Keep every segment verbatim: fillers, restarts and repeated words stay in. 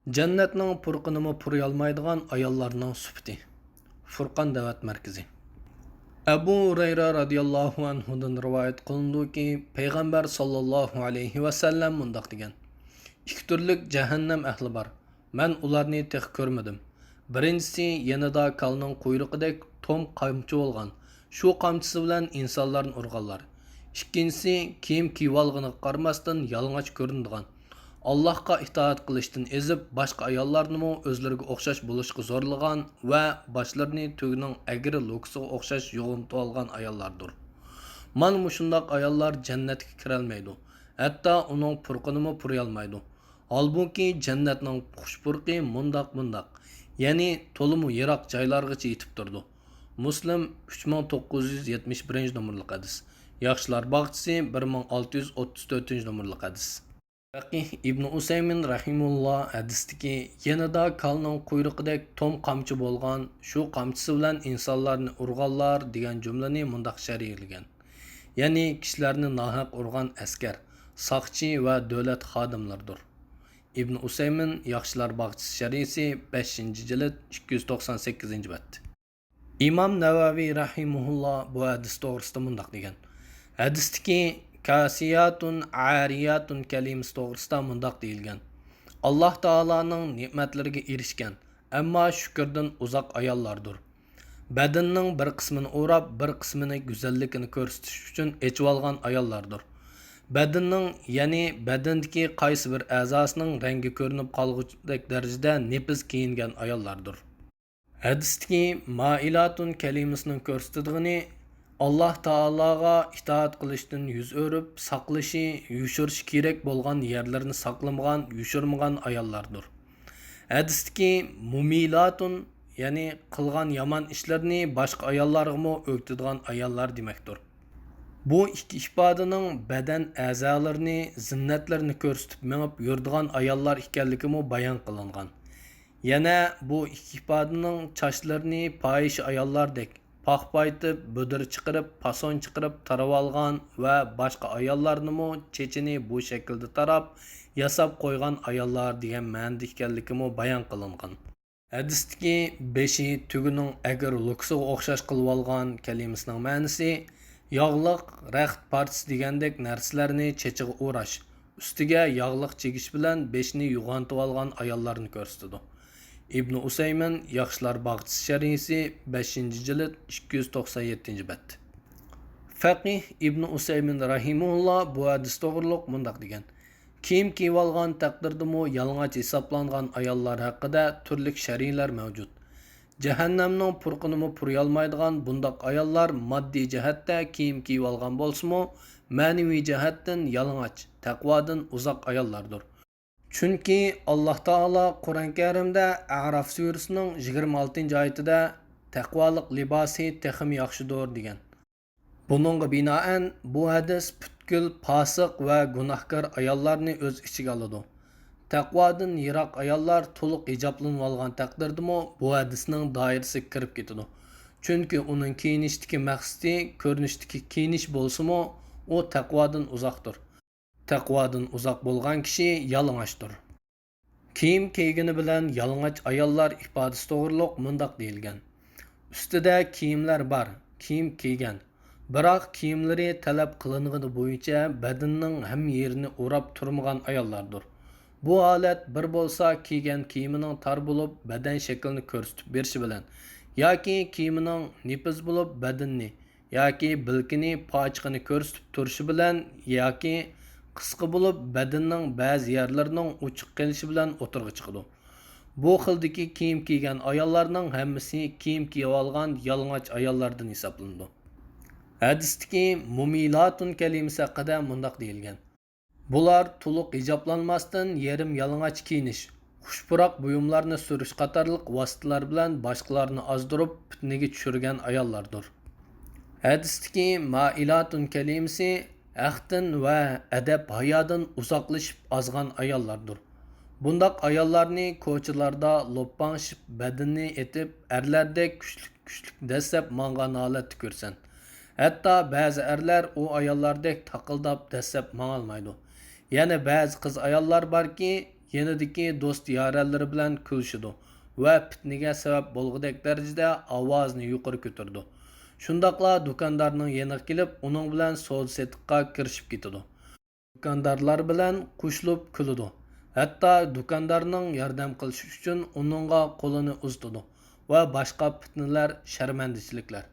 جەننەتنىڭ پۇرىقىنىمۇ پۇرىيالمايدىغان ئاياللارنىڭ سۈپىتى. فۇرقان دەۋەت مەركىزى. ئەبۇ ھۇرەيرە رازىياللاھۇ ئەنھۇدىن رىۋايەت قىلىنىدۇكى، پەيغەمبەر ساللاللاھۇ ئەلەيھى ۋەسەللەم مۇنداق دېگەن: «ئىككى تۈرلۈك جەھەننەم ئەھلى بار. مەن ئۇلارنى تېخى كۆرمىدىم. بىرىنچىسى يېنىدا كالىنىڭ قۇيرۇقىدەك توم قامچا بولغان، شۇ قامچىسى بىلەن ئىنسانلارنى ئۇرغانلار. ئىككىنچىسى كىيىم كىيىۋالغىنىغا قارىماستىن يالىڭاچ كۆرۈنىدىغان، ئاللاھقا ئىتائەت قىلىشتىن ئېزىپ، باشقا ئاياللارنىمۇ ئۆزلىرىگە ئوخشاش بولۇشقا زورلىغان ۋە باشلىرىنى تۆگىنىڭ ئەگرى لوكىسىغا ئوخشاش يوغىنىتىۋالغان ئاياللاردۇر. مانا مۇشۇنداق ئاياللار جەننەتكە كىرەلمەيدۇ، ھەتتا ئۇنىڭ پۇرىقىنىمۇ پۇرىيالمايدۇ. ھالبۇكى، جەننەتنىڭ خۇش پۇرىقى مۇنداق، مۇنداق، يەنى تولىمۇ يىراق جايلارغىچە يېتىپ تۇرىدۇ.» مۇسلىم، ئۈچ مىڭ توققۇز يۈز يەتمىش بىرىنچى نومۇرلۇق ھەدىس. ياخشىلار باغچىسى، بىر مىڭ ئالتە يۈز ئوتتۇز تۆتىنچى نومۇرلۇق ھەدىس. پەقىھ ئىبنى ئۇسەيمىن رەھىمۇللا ھەدىستىكى «يېنىدا كالىنىڭ قۇيرۇقىدەك توم قامچا بولغان، شۇ قامچىسى بىلەن ئىنسانلارنى ئۇرغانلار» دېگەن جۈملىنى مۇنداق شەرھلىگەن: يەنى كىشىلەرنى ناھەق ئۇرغان ئەسكەر، ساقچى ۋە دۆلەت خادىملىرىدۇر. ئىبن ئۇسەيمىن، ياخشىلار باغچىسى شەرھىسى، بەشىنچى جىلد، ئىككى يۈز توقسان سەككىزىنچى بەت. ئىمام نەۋەۋى رەھىمەھۇللا بۇ ھەدىس توغرىسىدا مۇنداق دېگەن: ھەدىستىكى «كاسىياتۇن ئارىياتۇن» كەلىمىسى توغرىسىدا مۇنداق دېيىلگەن: ئاللاھ تائالانىڭ نېمەتلىرىگە ئېرىشكەن، ئەمما شۈكۈردىن ئۇزاق ئاياللاردۇر. بەدىنىنىڭ بىر قىسمىنى ئوراپ، بىر قىسمىنى گۈزەللىكىنى كۆرسىتىش ئۈچۈن ئېچىۋالغان ئاياللاردۇر. بەدىنىنىڭ، يەنى بەدىنىدىكى قايسى بىر ئەزاسىنىڭ رەڭگى كۆرۈنۈپ قالغۇدەك دەرىجىدە نېپىز كىيىنگەن ئاياللاردۇر. ھەدىستىكى مائىلاتۇن كەلىمىسىنىڭ كۆرسىتىدىغىنى، ئاللاھ تائالاغا ئىتائەت قىلىشتىن يۈز ئۆرۈپ ساقلىشى، يوشۇرۇشى كېرەك بولغان يەرلىرىنى ساقلىمىغان، يوشۇرمىغان ئاياللاردۇر. ھەدىستىكى مۇمىلاتۇن، يەنى قىلغان يامان ئىشلىرىنى باشقا ئاياللارغىمۇ ئۆگىتىدىغان ئاياللار دېمەكتۇر. بۇ ئىككى ئىپادىنىڭ بەدەن ئەزالىرىنى، زىننەتلىرىنى كۆرسىتىپ مېڭىپ يۈرىدىغان ئاياللار ئىكەنلىكىمۇ بايان قىلىنغان. يەنە بۇ ئىككى ئىپادىنىڭ چاچلىرىنى پاھىشە ئاياللاردەك پاخپايتىپ، بۈدرە چىقىرىپ، پاسون چىقىرىپ تاراۋالغان ۋە باشقا ئاياللارنىمۇ چېچىنى بۇ شەكىلدە تاراپ، ياساپ قويغان ئاياللار دېگەن مەنىدە ئىكەنلىكىمۇ بايان قىلىنغان. ھەدىستىكى «بېشى تۆگىنىڭ ئەگرى لوكىسىغا ئوخشاش قىلىۋالغان» كەلىمىسىنىڭ مەنىسى، ياغلىق، رەخت پارچىسى دېگەندەك نەرسىلەرنى چېچىغا ئوراش، ئۈستىگە ياغلىق چىگىش بىلەن بېشىنى يوغانتىۋالغان ئاياللارنى كۆرسىتىدۇ. ئىبنى ئۇسەيمىن، ياخشىلار باغچىسى شەرھىسى، بەشىنچى جىلد، ئىككى يۈز توقسان يەتتىنچى بەت. فەقىھ ئىبنى ئۇسەيمىن رەھىمەھۇللا بۇ ھەدىس توغرۇلۇق مۇنداق دېگەن: كىيىم كىيىۋالغان تەقدىردىمۇ يالىڭاچ ھېسابلانغان ئاياللار ھەققىدە تۈرلۈك شەرھلەر مەۋجۇت. جەھەننەمنىڭ پۇرىقىنىمۇ پۇرىيالمايدىغان بۇنداق ئاياللار ماددىي جەھەتتە كىيىم كىيىۋالغان بولسىمۇ، مەنىۋى جەھەتتىن يالىڭاچ، تەقۋادىن ئۇزاق ئاياللاردۇر. چۈنكى ئاللاھ تائالا قۇرئان كەرىمدە ئەراف سۈرىسىنىڭ يىگىرمە ئالتىنچى ئايىتىدە «تەقۋالىق لىباسى تېخىمۇ ياخشىدۇر» دېگەن. بۇنىڭغا بىنائەن، بۇ ھەدىس پۈتكۈل پاسىق ۋە گۇناھكار ئاياللارنى ئۆز ئىچىگە ئالىدۇ. تەقۋادىن يىراق ئاياللار تولۇق ھىجابلىنىۋالغان تەقدىردىمۇ بۇ ھەدىسنىڭ دائىرىسىگە كىرىپ كېتىدۇ. چۈنكى ئۇنىڭ كىيىنىشتىكى مەقسىتى كۆرۈنۈشتىكى كىيىنىش بولسىمۇ، ئۇ تەقۋادىن ئۇزاقتۇر. تەقۋادىن ئۇزاق بولغان كىشى يالىڭاچتۇر. كىيىم كىيگىنى بىلەن يالىڭاچ ئاياللار ئىپادىسى توغرۇلۇق مۇنداق دېيىلگەن: ئۈستىدە كىيىملەر بار، كىيىم كىيگەن، بىراق كىيىملىرى تەلەپ قىلىنغىنى بويىچە بەدىنىنىڭ ھەممە يېرىنى ئوراپ تۇرمىغان ئاياللاردۇر. بۇ ھالەت بىر بولسا كىيگەن كىيىمىنىڭ تار بولۇپ، بەدەن شەكلىنى كۆرسىتىپ بېرىشى بىلەن، ياكى كىيىمىنىڭ نېپىز بولۇپ، بەدىنىنى ياكى بىلىكىنى، پاچىقىنى كۆرسىتىپ تۇرۇشى بىلەن ياكى قىسقا بولۇپ، بەدىنىنىڭ بەزى يەرلىرىنىڭ ئوچۇق قېلىشى بىلەن ئوتتۇرىغا چىقىدۇ. بۇ خىلدىكى كىيىم كىيگەن ئاياللارنىڭ ھەممىسى كىيىم كىيىۋالغان يالىڭاچ ئاياللاردىن ھېسابلىنىدۇ. ھەدىستىكى مۇمىلاتۇن كەلىمىسى ھەققىدە مۇنداق دېيىلگەن: بۇلار تولۇق ھىجابلانماستىن يېرىم يالىڭاچ كىيىنىش، خۇش پۇراق بۇيۇملارنى سۈرۈش قاتارلىق ۋاسىتىلەر بىلەن باشقىلارنى ئازدۇرۇپ، پىتنىگە چۈشۈرگەن ئاياللاردۇر. ھەدىستىكى مائىلاتۇن كەلىمىسى ھەقتىن ۋە ئەدەپ-ھايادىن ئۇزاقلىشىپ ئازغان ئاياللاردۇر. بۇنداق ئاياللارنى كوچىلاردا لوپپاڭشىپ، بەدىنىنى ئېتىپ، ئەرلەردەك كۈچلۈك كۈچلۈك دەسسەپ ماڭغان ھالەتتە كۆرىسەن. ھەتتا بەزى ئەرلەر ئۇ ئاياللاردەك تاقىلداپ دەسسەپ ماڭالمايدۇ. يەنە بەزى قىز-ئاياللار باركى، يېنىدىكى دوست-يارەنلىرى بىلەن كۈلۈشىدۇ ۋە پىتنىگە سەۋەب بولغۇدەك دەرىجىدە ئاۋازىنى يۇقىرى كۆتۈرىدۇ. شۇنداقلا دۇكاندارنىڭ يېنىغا كېلىپ، ئۇنىڭ بىلەن سودا-سېتىققا كىرىشىپ كېتىدۇ. دۇكاندارلار بىلەن قوشۇلۇپ كۈلىدۇ. ھەتتا دۇكاندارنىڭ ياردەم قىلىشى ئۈچۈن ئۇنىڭغا قولىنى ئۇزىتىدۇ ۋە باشقا پىتنىلەر، شەرمەندىچىلىكلەر.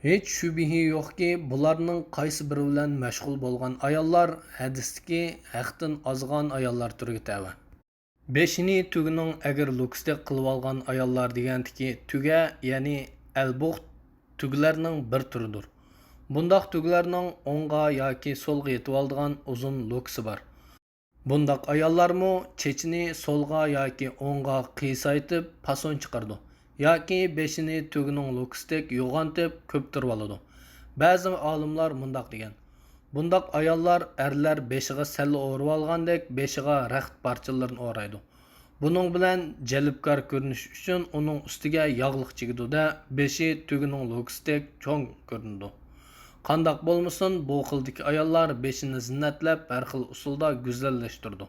ھېچ شۈبھە يوقكى، بۇلارنىڭ قايسى بىرى بىلەن مەشغۇل بولغان ئاياللار ھەدىستىكى ھەقتىن ئازغان ئاياللار تۈرىگە تەۋە. بېشىنى تۆگىنىڭ ئەگرى لوكىسىدەك قىلىۋالغان ئاياللار دېگەندىكى تۆگە، يەنى ئەلبۇغت تۆگىلەرنىڭ بىر تۈرىدۇر. بۇنداق تۆگىلەرنىڭ ئوڭغا ياكى سولغا يېتىۋالىدىغان ئۇزۇن لوكىسى بار. بۇنداق ئاياللارمۇ چېچىنى سولغا ياكى ئوڭغا قىيسايتىپ پاسون چىقىرىدۇ ياكى بېشىنى تۆگىنىڭ لوكىسىدەك يوغانتىپ كۆپتۈرۈۋالىدۇ. بەزى ئالىملار مۇنداق دېگەن: بۇنداق ئاياللار ئەرلەر بېشىغا سەللە ئورىۋالغاندەك بېشىغا رەخت پارچىلىرىنى ئورايدۇ. بۇنىڭ بىلەن جەلپكار كۆرۈنۈش ئۈچۈن ئۇنىڭ ئۈستىگە ياغلىق چىگىدۇ-دە، بېشى تۆگىنىڭ لوكىسىدەك چوڭ كۆرۈنىدۇ. قانداق بولمىسۇن، بۇ خىلدىكى ئاياللار بېشىنى زىننەتلەپ، ھەر خىل ئۇسۇلدا گۈزەللەشتۈرىدۇ.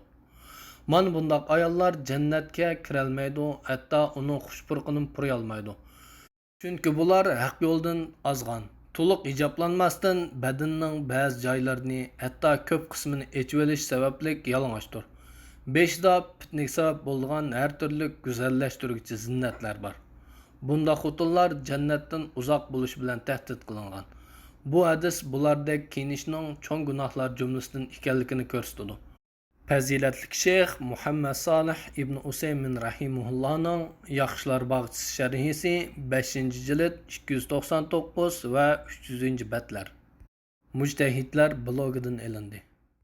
مانا بۇنداق ئاياللار جەننەتكە كىرەلمەيدۇ، ھەتتا ئۇنىڭ خۇش پۇرىقىنىمۇ پۇرىيالمايدۇ. چۈنكى بۇلار ھەق يولدىن ئازغان، تولۇق ھىجابلانماستىن بەدىنىنىڭ بەزى جايلىرىنى، ھەتتا كۆپ قىسمىنى ئېچىۋېلىش سەۋەبلىك يالىڭاچتۇر. بېشىدا پىتنىگە سەۋەب بولىدىغان ھەر تۈرلۈك گۈزەللەشتۈرگۈچى زىننەتلەر بار. بۇنداق خوتۇنلار جەننەتتىن ئۇزاق بولۇش بىلەن تەھدىت قىلىنغان. بۇ ھەدىس بۇلاردەك كىيىنىشنىڭ چوڭ گۇناھلار جۈملىسىدىن ئىكەنلىكىنى كۆرسىتىدۇ. پەزىلەتلىك شەيخ مۇھەممەد سالىھ ئىبن ئۇسەيمىن رەھىمەھۇللانىڭ ياخشىلار باغچىسى شەرھىسى، بەشىنچى جىلد، ئىككى يۈز توقسان توققۇز ۋە ئۈچ يۈزىنچى بەتلەر. مۇجتەھىدلەر بلوگىدىن ئېلىندى.